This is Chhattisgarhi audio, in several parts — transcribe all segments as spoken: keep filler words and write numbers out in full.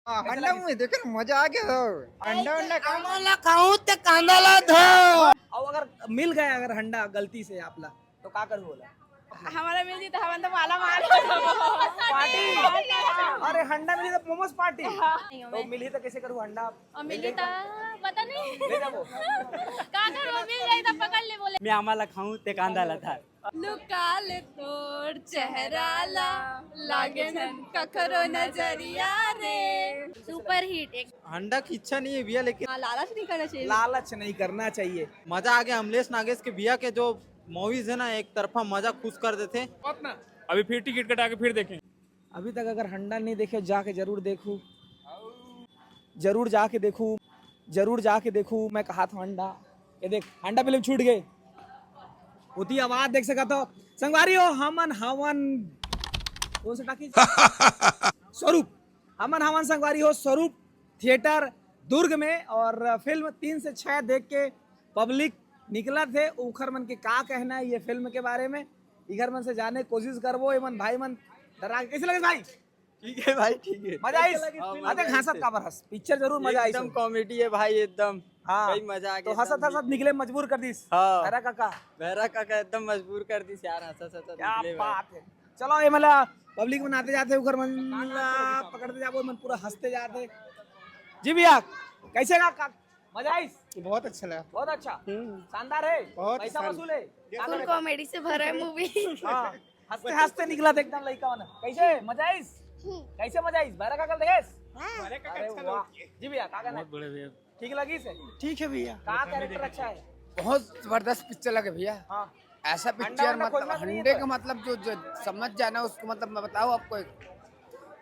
हाँ, हंडा मूवी देखे ना, मजा आ गया हो। हंडा वंडा का हमन ला खाहूं ते कांदा ला धो। अउ अगर मिल गया अगर हंडा गलती से आप ला, तो का करू बोला? हमला मिल जी त हमन तो माला माल। पार्टी। अरे हंडा मिली तो मोमोज पार्टी। नहीं हो तो मैं। मिली तो कैसे करू हंडा? अउ मिली त पता नहीं। ले जाबो। का करू, मिल जाई त पकड़ ले बोले। मैं आमा ला खाहूं ते कांदा ला धर। लुका ले तोर चेहरा ला, लागे नन ककरो नजरिया रे। सुपर हिट एक। हंडा की इच्छा नहीं है भैया, लेकिन हाँ, लालच नहीं करना चाहिए। लालच नहीं करना चाहिए। मजा आ गया अमलेश नागेश के भैया के जो मूवीज है ना, एक तरफा मजा खुश कर देथे। अभी फिर टिकट कटा के फिर देखें। अभी तक अगर हंडा नहीं देखे, जाके जरूर देखू, जरूर जाके देखू, जरूर जाके देखू। मैं कहा था हंडा, ये देख हंडा फिल्म छूट गए। उती आवाज देख सका तो संगवारी हो, हमन हवन कौन सा टाकीज? स्वरूप। हमन हवन संगवारी हो स्वरूप थिएटर दुर्ग में, और फिल्म तीन से छह देख के पब्लिक निकलत हे। उखर मन के का कहना है ये फिल्म के बारे में, इखर मन से जाने कोशिश करबो। एमन भाई मन डरा के कैसे लगे भाई? ठीक है भाई, ठीक है। मजा आइस? हाँ, मजा अरे आइस। हंसत काबर हस? पिक्चर जरूर मजा आइस एकदम होही। कॉमेडी है भाई, एकदम। हाँ। भाई मजा आ तो गया हंसत एकदम। हंसत निकले मजबूर कर दिस। हाँ। भैरा काका। भैरा काका एकदम मजबूर कर दिस यार, हंसत हंसत क्या निकले भाई। बात है। चलो ये मतलब पब्लिक मन आते जाते उखर मन ला पकड़ते जाबो, मन पूरा हंसते जाते। जी भैया, कैसे का, का मजा आइस? बहुत अच्छा लगा। बहुत अच्छा। हम्म। शानदार है। बहुत पैसा शान- वसूल है। फुल कॉमेडी से भरा है मूवी। हाँ। हंसते हंसते निकला था एकदम लड़का वाला। कैसे मजा आइस? कैसे मजा आइस? भैरा काका ल देखेस? अरे वाह। जी भैया, का कहना है? बहुत बढ़िया भैया। ठीक लगिस? ठीक है भैया। का कैरेक्टर अच्छा है? बहुत जबरदस्त पिक्चर लगे भैया। हाँ। ऐसा हंडा पिक्चर वंडा मतलब खोजना तो नहीं है हंडे तो? का मतलब जो, जो समझ जाना उसको, मतलब मैं बताऊँ आपको एक,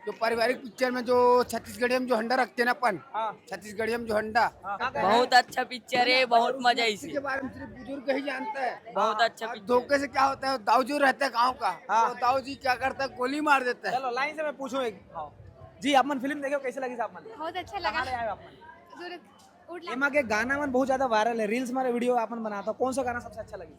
जो पारिवारिक पिक्चर में जो छत्तीसगढ़ी में जो हंडा रखते हैं ना अपन, हाँ। छत्तीसगढ़ी में जो हंडा। हाँ। बहुत अच्छा पिक्चर है, बहुत मजा आइस। के बारे में सिर्फ बुजुर्ग ही जानता है। बहुत हाँ। अच्छा और पिक्चर। धोखे से क्या होता है, दाऊ जी रहता है गाँव का, हाँ। तो दाऊ जी क्या करता है, गोली मार देता है। चलो लाइन से मैं पूछूं एक। हाँ। जी, आप मन फिल्म देखे हो, कैसे लगी आप मन? बहुत अच्छा लगा। कहाँ ले आए हो आप मन? दुर्ग, उडला। एमा के गाना मन बहुत ज्यादा वायरल है, रील्स मारे वीडियो आप मन बनाता हो, कौन सा गाना सबसे अच्छा लगी?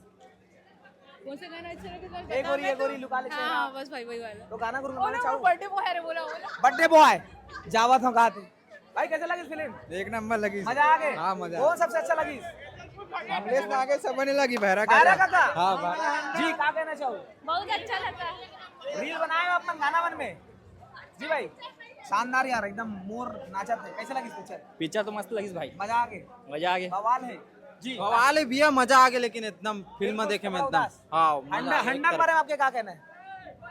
कौन सा गाना अच्छा लगे सर? ए गोरी, ए गोरी, लुका ले हाँ, चेहरा। हाँ, बस भाई, वही वाला। तो गाना गुनगुनाना चाहूँ? बर्थडे बॉय है रे, बोला, बोला। बर्थडे बॉय, जावत हो गाते। भाई, कैसे लगी फिल्म? एक नंबर लगी। मजा आ गए? हाँ, मजा आ कौन गया। सबसे अच्छा लगी? अमलेश नागेश सब बने लगी, भैरा भैरा काका। काका? हाँ, भैरा। जी, का कहना चाहू? बहुत अच्छा लगा। रील बनाए हो अपन गाना मन में? जी भाई, शानदार यार, एकदम मोर नाचत है। कैसे लगी पिक्चर? पिक्चर तो मस्त लगिस भाई। मजा आ गए? मजा आ गया। बवाल है। जी। बवाल है भैया, मजा आ गया, लेकिन एकदम फिल्म बिल्कुल देखे में एकदम। उदास। हाँ, मजा हंडा, आ गया, हंडा के एकदम। बारे में आपके का कहना है?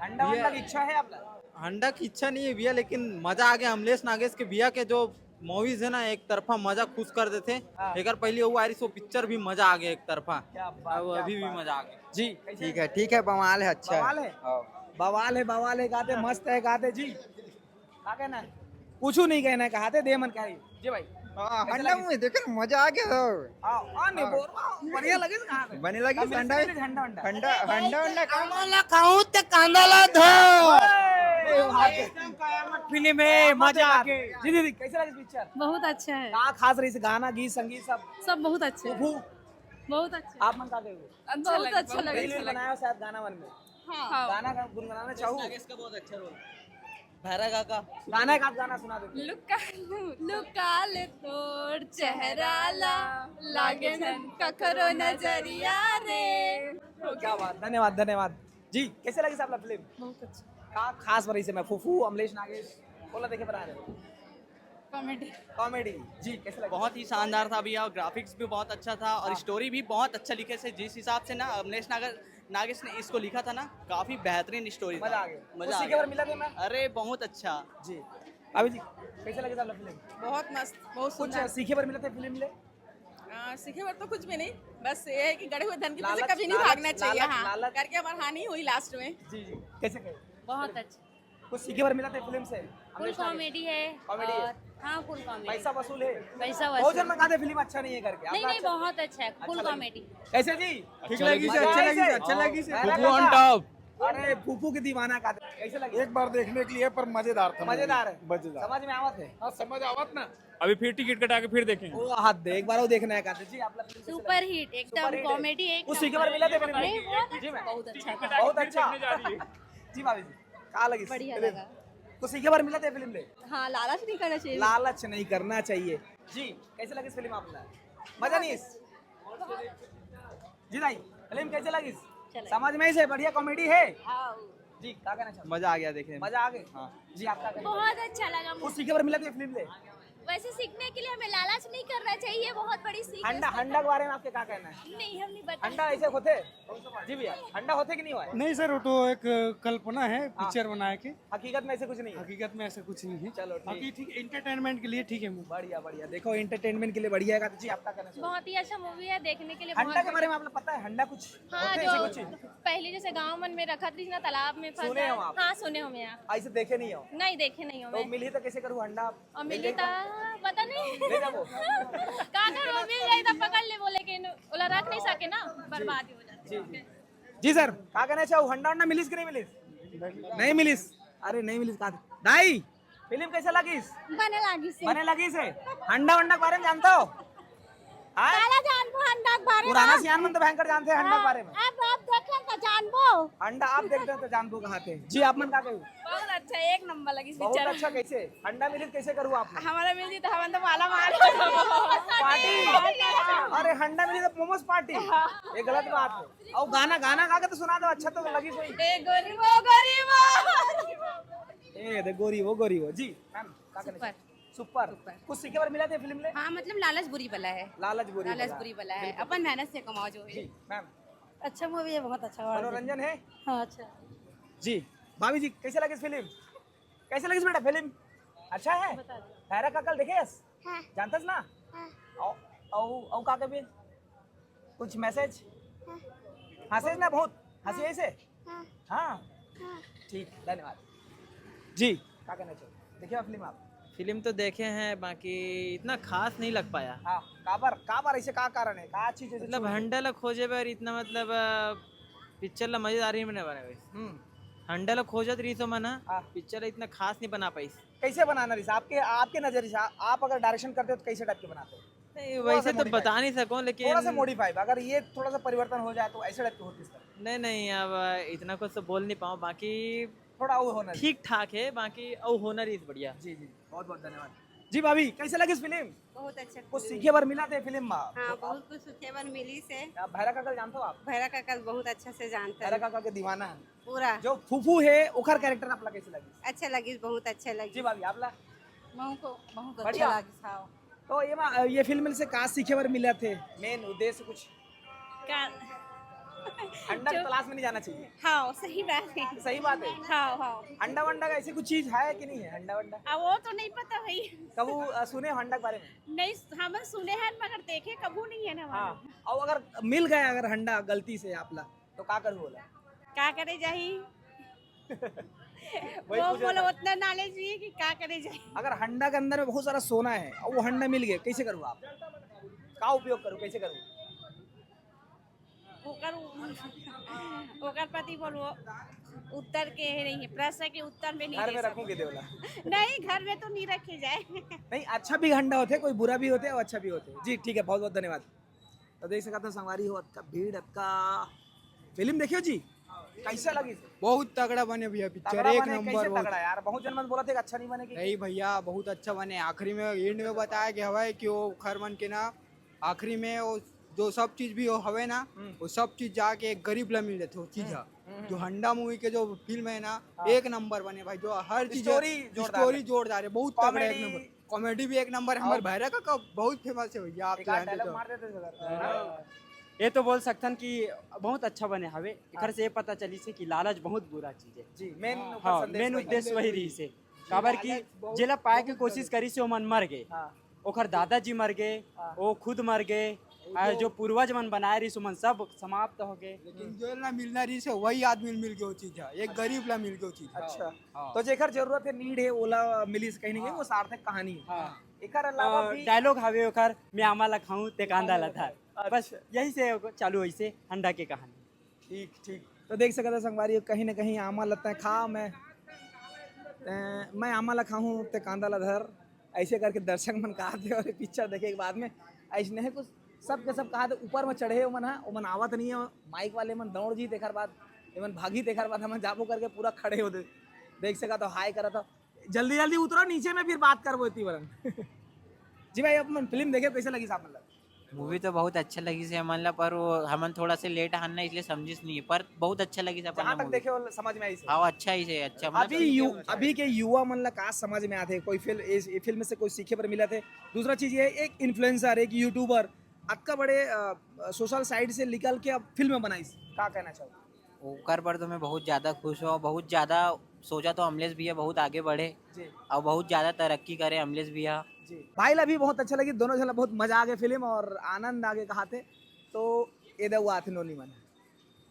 हंडा ये वंडा की इच्छा है आपका? हंडा की इच्छा नहीं है भैया, लेकिन मजा आ गया। अमलेश नागेश के भैया के जो मूवीज है ना, एक तरफा मजा खुश कर देथे। हाँ। एकर पहले वो आ रही सो पिक्चर भी मजा आ गया एक तरफा। क्या बात, अब क्या अभी भी बात। मजा आ गया। जी। ठीक है, ठीक है, बवाल है, अच्छा है। बवाल है? हाँ। बवाल है, बवाल है, गाते मस्त है, गाते जी। का कहना है? कुछ नहीं कहना है, कहाते दे मन कहे। जी भाई। हाँ, कैसे हंडा लगी? मूवी देखे ना, मजा आ गया हो। हाँ, हाँ, नहीं, हाँ। बोल रहा हूँ, बढ़िया लगे ना, कहाते? बने लगी अब हंडा? मिर्ची हंडा, हंडा। हंडा, हंडा, हंडा। आमा ला खाऊं ते कांदा ला धो। ओए, एकदम कयामत फिल्म है, मजा आ गए। जी दीदी, कैसे लगी पिक्चर? बहुत अच्छा है। का खास रही से गाना, गीत, संगीत सब? सब बहुत अच्छा है। फूफू, बहुत अच्छा। आप मन का कहे हो? अच्छा बहुत लगा, अच्छा बहुत लगा। रील बनाया शायद गाना मन में। हाँ। गाना का गुनगुनाना चाहूँ? नागेश का बहुत अच्छा रोल। भैरा काका। गाना एक आध गाना सुना दो। लुका, लुका ले तोर चेहरा ला, लागे नन ककरो नजरिया रे। क्या बात, धन्यवाद, धन्यवाद। जी, कैसे लगी साहब फिल्म? बहुत अच्छा। का खास बरई से मैं फूफू, अमलेश नागेश, बोला देखे बना रहे हो? कॉमेडी। कॉमेडी। जी, कैसे लगा? बहुत ही शानदार था भैया, ग्राफिक्स भी बहुत अच्छा था और हाँ। स्टोरी भी बहुत अच्छा लिखे से, जिस हिसाब से ना अमलेश नागर, नागेश ने इसको लिखा था ना, काफी बेहतरीन स्टोरी मजा था। आ गया। मजा कुछ आ सीखे गया। बर मिला था मैं? अरे बहुत अच्छा। जी। अभी जी, कैसे लगे साहब फिल्म? बहुत मस्त, बहुत कुछ सुंदर। सीखे बर मिला था फिल्म ले? आ, सीखे बर तो कुछ भी नहीं, बस ये है कि गड़े हुए धन के पीछे लालच, कभी नहीं लालच, भागना चाहिए। लालच, हाँ, लालच। करके हमारी हानि हुई लास्ट में। जी, जी। कैसे कहे? बहुत अच्छा। कुछ सीखे बर मिला था फिल्म से? फुल कॉमेडी है। कॉमेडी है। और हाँ, फुल कॉमेडी। पैसा वसूल है। पैसा बहुत वसूल। जन में कहा था फिल्म अच्छा नहीं है करके। नहीं, आपका नहीं, अच्छा बहुत अच्छा है, अच्छा फुल लगा। कॉमेडी। कैसे जी? ठीक लगी से, अच्छा लगी से, अच्छा लगी से। फूफू on top। अरे फूफू के दीवाना का कैसे लगे? एक बार देखने के लिए, पर मजेदार था। मजेदार है। मजेदार। समझ में आवत है? हाँ, समझ आवत ना। अभी फिर टिकट कटा के फिर देखेंगे। ओ हद दे, एक बार वो देखना है कहते जी आप लोग। सुपर हिट, एकदम सुपर हिट है। कॉमेडी, एक उस सीखे बर मिला था फिल्म? नहीं, बहुत जी अच्छा, मैम। बहुत अच्छा। बहुत अच्छा। जी भाभी जी, का लगी? बढ़िया लगा। तो सीखे बर मिलत हे फिल्म ले? हाँ, लालच नहीं करना चाहिए। लालच नहीं करना चाहिए। जी, कैसे लगिस फिल्म आप ला? मजा नहीं इस? जी दाई, फिल्म कैसे लगिस? चला। समझ में से बढ़िया कॉमेडी है। जी, का कहना चाहते? मजा आ गया देखने में। मजा आ गई। हाँ। जी, आपका कहना? बहुत अच्छा लगा। कुछ सीखे बर मिलत हे फिल्म ले? वैसे सीखने के लिए हमें लालच नहीं करना चाहिए, बहुत बड़ी सीख है हंडा, उसमें। हंडा के बारे में आपके का कहना है? नहीं, हम नहीं बता हंडा ऐसे होते? जी भैया, हंडा होते कि नहीं हुआ है? नहीं सर, वो तो एक कल्पना है पिक्चर बनाए के। हकीकत में ऐसे कुछ नहीं है। हकीकत में ऐसा कुछ नहीं है। चलो, ठीक। बाकी ठीक, एंटरटेनमेंट के लिए ठीक है मूवी। बढ़िया, बढ़िया। देखो, एंटरटेनमेंट के लिए बढ़िया है। जी, आपका कहना चाहिए? बहुत ही अच्छा मूवी है, देखने के लिए। हंडा बहुत के बारे में आपको पता है? हंडा कुछ हाँ, होते जो ऐसे कुछ? पहले जैसे गांव मन में रखत रहिस ना, तालाब में फंस सुने जाए। हो आप? हाँ, सुने हो मैं आप। ऐसे देखे नहीं हो? नहीं, देखे नहीं हो तो मैं। मिली तो कैसे करूँ हंडा? और मिली तो पता नहीं। ले जाओ। का कर वो मिल जाए तो पकड़ ले, वो लेकिन ओला रख नहीं सके ना, बर्बाद ही हो जाते। जी सर, का कहना चाहो? हंडा हंडा मिलिस कि नहीं मिलिस? नहीं मिलिस। अरे नहीं मिलिस का? दाई, फिल्म कैसे लगिस? बने लागिस। बने लगिस हे? हंडा वंडा के बारे में जानता हो? हाँ? काला जानबो हंडा के बारे में। पुराना सियान मन तो भयंकर जानते हैं हंडा के बारे में। अब अब देखे तो जानबो। हंडा आप देखते हो तो जानबो कहाँ थे। जी, आप मन का कहू? बहुत अच्छा, एक नंबर लगी बहुत अच्छा। कैसे हंडा मिलिस, कैसे करू आप? हमारा मिल जी तो हम तो माला माल। पार्टी। अरे हंडा मिलिस तो मोमोज पार्टी। ये गलत बात है। और गाना, गाना गा के तो सुना दो, अच्छा तो लगिस होही। ए गोरी वो गोरी वो। ए दे गोरी वो, गोरी वो। जी मैम, का कहना चाहते? सुपर। कुछ सीखे बर मिलत हे फिल्म ले? हाँ, मतलब लालच बुरी बला है। लालच बुरी लालच बला। बुरी बला है। बिल्कुल। अपन मेहनत से कमाओ जो जी है। मैम। अच्छा मूवी है, बहुत अच्छा। मनोरंजन है। हाँ, अच्छा। जी भाभी जी, कैसे लगिस फिल्म? कैसे लगिस बेटा फिल्म? अच्छा है। भैरा काका ल देखेस? हाँ। जानतस ना? हाँ। औ औ औ का कबे? कुछ मैसेज? हाँ। हंसेस ना बहुत? हंसी ऐसे? हाँ। हाँ। हाँ। ठीक, धन्यवाद। जी, का कहना चाहो? देखे हो फिल्म आप? फिल्म तो देखे हैं, बाकी इतना खास नहीं लग पाया। हाँ, काबर, काबर ऐसे का कारण है? का चीज ऐसे मतलब छूट गई? हंडा ला खोजे बर इतना, मतलब, अ, पिक्चर ला मजेदार ही नहीं बना पाइस। हम्म। हंडा ला खोजत रहिस ओमन ह, हाँ। पिक्चर ला इतना खास नहीं बना पाइस। कैसे बनाना रहिस? आपके, आपके नजरिए से, आ- आप अगर डायरेक्शन करते हो तो कैसे टाइप के बनाते हो? नहीं, थोड़ा वैसे सा तो modify। बता नहीं सकूँ, लेकिन थोड़ा सा मॉडिफाई, अगर ये थोड़ा सा परिवर्तन हो जाए तो ऐसे टाइप के होती है। नहीं, नहीं, अब इतना कुछ तो बोल नहीं पाऊँ, बाकी थोड़ा वो होना चाहिए। ठीक ठाक है, बाकी अउ होना रहिस बढ़िया। जी जी, बहुत बहुत धन्यवाद। जी भाभी, कैसे लगिस फिल्म? बहुत अच्छा कुछ फिल्म। सीखे बर मिलत हे फिल्म में? हाँ, बहुत कुछ सीखे बर मिलिस हे। आप भैरा काका ल जानते हो आप? भैरा काका ल बहुत अच्छा से जानते भैरा हैं काका के दीवाना है। पूरा। जो फूफू है, ओकर कैरेक्टर आप ला कैसे लगिस? अच्छा लगिस, बहुत अच्छा लगिस। जी भाभी, आप ला? महू को बहुत बढ़िया। अच्छा लगिस। हाँ। तो ये मा-, ये फिल्म से का सीखे बर मिलत हे? मेन उद्देश्य कुछ? का अंडा की तलाश में नहीं जाना चाहिए। हाँ, सही बात है। सही बात है। हाँ, हाँ। अंडा वंडा का ऐसी कुछ चीज है कि नहीं है, अंडा वंडा? अब वो तो नहीं पता भाई। कबू अ, सुने हो अंडा के बारे में? नहीं, हम सुने हैं मगर देखे कबू नहीं है ना। हाँ। और अगर मिल गया अगर अंडा गलती से आप ला, तो का करू बोला? का करे जाही? वही वो पूछे बोलो था। उतना नॉलेज नहीं है कि का करे जाही। अगर हंडा के अंदर में बहुत सारा सोना है और वो हंडा मिल गया, कैसे करू आप? का उपयोग करू, कैसे करू? ओकर ओकर पति बोलो उत्तर के है नहीं है, प्रश्न के उत्तर में नहीं घर दे में सकते। रखूंगी देवला। नहीं, घर में तो नहीं रखे जाए। नहीं, अच्छा भी हंडा होते, कोई बुरा भी होते और अच्छा भी होते। जी ठीक है, बहुत बहुत धन्यवाद। तो देख सकते हो संगवारी हो, अतका भीड़, अतका फिल्म देखियो जी, कैसे लगी? बहुत तगड़ा बने भैया पिक्चर, तगड़ा एक बने, नंबर। कैसे बहुत तगड़ा यार? बहुत जन मन बोलत हे कि अच्छा नहीं बने कि नहीं भैया, बहुत अच्छा बने। आखिरी में, एंड में बताया कि हवा है कि वो खर मन के ना, आखिरी में वो जो सब चीज भी वो हवे ना, हम्म। वो सब चीज जाके एक गरीब ला मिल जाते वो चीज है। हम्म। जो हंडा मूवी के जो फिल्म है ना, हाँ। एक नंबर बने भाई। जो हर चीज स्टोरी जोरदार स्टोरी है। जोरदार है, बहुत तगड़ा, एक कॉमेडी। नंबर। कॉमेडी भी एक नंबर। हमारे और भैरा काका बहुत फेमस है भैया, आप एक आध जानते डायलॉग हो। मार देते सर। ये तो बोल सकथन कि बहुत अच्छा बने हवे। एखर से ये पता चलिस हे कि लालच बहुत बुरा चीज है। जी, मेन हाँ, मेन उद्देश्य वही रहिस हे। काबर कि जेला पाए के कोशिश करिस हे, ओमन मर गए। हाँ। ओखर दादाजी मर गए, हाँ। वो खुद मर गए, और जो पूर्वज मन बनाए रहिस, ओमन सब समाप्त हो गए। लेकिन जो ना मिलना रहिस हे, वही आदमी मिल गए वो चीज है, एक गरीब ला मिल गए वो चीज। अच्छा। हाँ। तो जेकर जरूरत है, नीड है, ओला मिलिस कहीं ना कहीं, वो सार्थक कहानी है। हाँ। एकर अलावा भी डायलॉग हवे ओखर, "मैं आमा ला खाऊं, ते कांदा ला धर।" बस अच्छा। यही से चालू होइस हे हंडा के कहानी। ठीक, ठीक। तो देख सकत हो संगवारी, कहीं ना कहीं आमा ला तैं खा, मैं, तैं, मैं आमा ला खाहूं, ते कांदा ला धर, ऐसे करके दर्शक मन कहा थे और पिक्चर देखे के बाद में ऐसने है कुछ सब के सब कहा थे, ऊपर में चढ़े ओमन हा, ओमन आवत नहीं है, माइक वाले मन दौड़ जी, तेकर बाद एमन भागी, तेकर बाद हमन जाबो करके पूरा खड़े हो दे। देख सकत हो, हाय करत हो। जल्दी जल्दी उतरो नीचे में, फिर बात करबो इतनी बरन। जी भाई, अपन फिल्म देखे, कैसे लगिस आप मन ला? मूवी तो बहुत अच्छा लगिस हे हमन ला, पर वो हमन थोड़ा से लेट आन ना, इसलिए समझिस नहीं है, पर बहुत अच्छा लगिस अपन जहाँ ला तक मूवी। देखे हो, समझ में आइस हे। हाँ, अच्छा ही से, अच्छा, मतलब, अभी यु, अभी के युवा मन ला का समझ में आथे, कोई फिल्म, इस ये फिल्म से कोई सीखे बर मिलथे? दूसरा चीज ये, एक इन्फ्लुएंसर, एक यूट्यूबर, अतका बड़े सोशल साइट से निकल के अब फिल्म बनाइस, का कहना चाहो? ओकर पर तो मैं बहुत ज़्यादा खुश हूँ, बहुत ज़्यादा सोचा तो अमलेश भैया बहुत आगे बढ़े जी और बहुत ज़्यादा तरक्की करे अमलेश भैया। जी भाई ला भी बहुत अच्छा लगिस, दोनों झन ला बहुत मजा आ गए फिल्म और आनंद आ गए कहाथे। तो ये दे हुआ थे नोनी मन,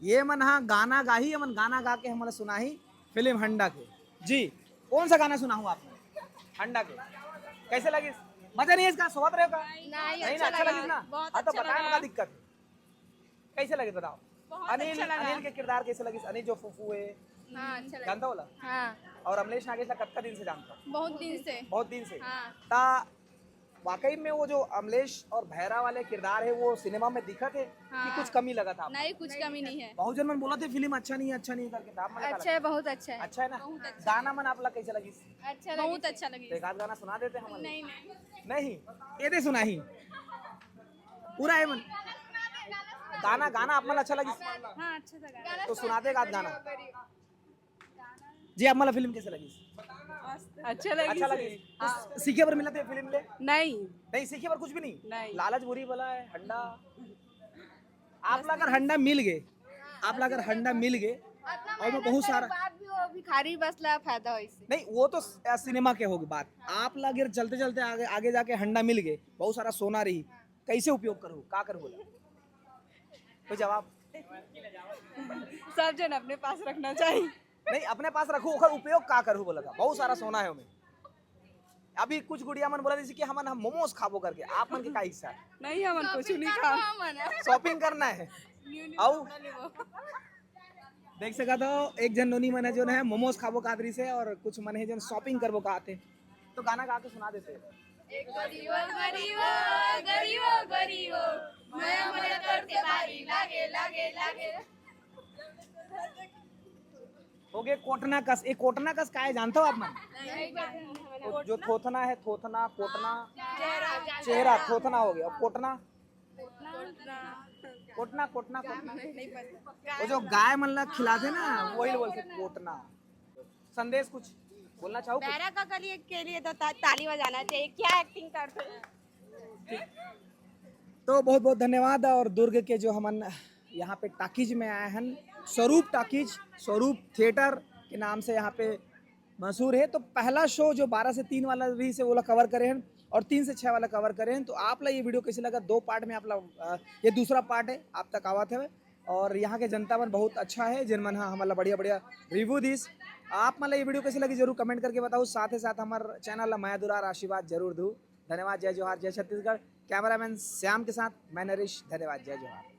ये मन हा गाना गाही, ये मन गाना गा के हमला सुनाही फिल्म हंडा के। जी, कौन सा गाना सुनाहू आप? हंडा के। कैसे लगिस? मजा नहीं है इसका, सोवत रहे का? नहीं, नहीं अच्छा ना, अच्छा लगा, लगिस ना? बहुत हाँ, तो अच्छा बताए लगा। का दिक्कत है। कैसे लगे बताओ? बहुत अनिल, अच्छा लगा। अनिल के किरदार कैसे लगिस? अनिल जो फूफू है, हाँ, अच्छा लगा। जानता होला? हाँ। और अमलेश नागेश ला कतका दिन से जानता हूँ? बहुत दिन से। बहुत दिन से। हाँ। ता वाकई में वो जो अमलेश और भैरा वाले किरदार है, वो सिनेमा में दिखत है कि हाँ। कुछ कमी लगा था आपको? नहीं, कुछ कमी नहीं है। बहुत जन मन बोलथे फिल्म अच्छा नहीं है, अच्छा नहीं है करके, तो आप मन का अच्छा है, बहुत अच्छा है। अच्छा है ना? बहुत अच्छा। गाना मन आप ला कैसे लगिस? अच्छा लगा। बहुत अच्छा लगा। तो एक आध गाना सुना देते हम। नहीं, नहीं। नहीं, ये दे सुनाही। पूरा है मन। गाना, गाना आप मन अच्छा लगिस? हाँ, अच्छा लगा। तो सुना दे एक आध गाना। जी, आप मन ला फिल्म कैसे लगिस? अच्छा लगी अच्छा लगिस? कुछ सीखे बर मिलथे फिल्म ले? नहीं। नहीं, सीखे बर कुछ भी नहीं। नहीं। लालच बुरी बला है, हंडा। आप ला अगर हंडा मिल गए, आप ला अगर हंडा मिल गए, और वो बहुत सारा बाद भी वो भिखारी बस ला फायदा हो इससे। नहीं, वो तो स-, आ, सिनेमा के होगी बात। आप ला अगर चलते चलते आगे, आगे जाके हंडा मिल गए, बहुत सारा सोना रही, कैसे उपयोग करू, का करू बोला? कोई जवाब? सब जन अपने पास रखना चाहिए। नहीं, अपने पास रखू, ओकर उपयोग का करू बोला था, बहुत सारा सोना है ओमे। अभी कुछ गुड़िया मन बोला जैसे कि हमन हम मोमोज खाबो करके, आप मन के का इच्छा है? नहीं, हमन कुछ नहीं खा। शॉपिंग करना है। आऊ देख सकत हो, एक जन नोनी मन है जो है मोमोज खाबो कात रही से, और कुछ मन है जो शॉपिंग करबो कात है। तो गाना गा के सुना देते। गरीबो, गरीबो, गरीबो, गरीबो, मया मया करते बारी लागे, लागे, लागे। हो गए कोटना कस। एक कोटना कस का है, जानता हो आप मन? जो थोथना है, थोथना, कोटना, चेहरा थोथना हो गया। और कोटना, कोटना, कोटना, कोटना। वो जो गाय मन ला खिलाते ना, वही बोलते कोटना। संदेश कुछ बोलना चाहो कुछ? बैरा का के लिए, के लिए तो ता, ताली बजाना चाहिए। क्या एक्टिंग करते हैं? तो बहुत बहुत धन्यवाद। और दुर्ग के जो हमन यहाँ पे टाकीज में आए हैं, स्वरूप टाकीज, स्वरूप थिएटर के नाम से यहाँ पे मशहूर है। तो पहला शो जो बारह से तीन वाला रही से, वो ला कवर करे हैं, और तीन से छः वाला कवर करे हैं। तो आप ला ये वीडियो कैसे लगा? दो पार्ट में आप ला, अ, ये दूसरा पार्ट है, आप तक आवत है। और यहाँ के जनता मन बहुत अच्छा है, जिन मन हा हमन ला बढ़िया बढ़िया रिव्यू दिस। आप मन ला ये वीडियो कैसे लगी, जरूर कमेंट करके बताओ। साथ ही साथ हमारे चैनल ला मया दुलार आशीर्वाद जरूर दू। धन्यवाद। जय जोहार, जय छत्तीसगढ़। कैमरामैन श्याम के साथ मैं नरेश। धन्यवाद। जय जोहार।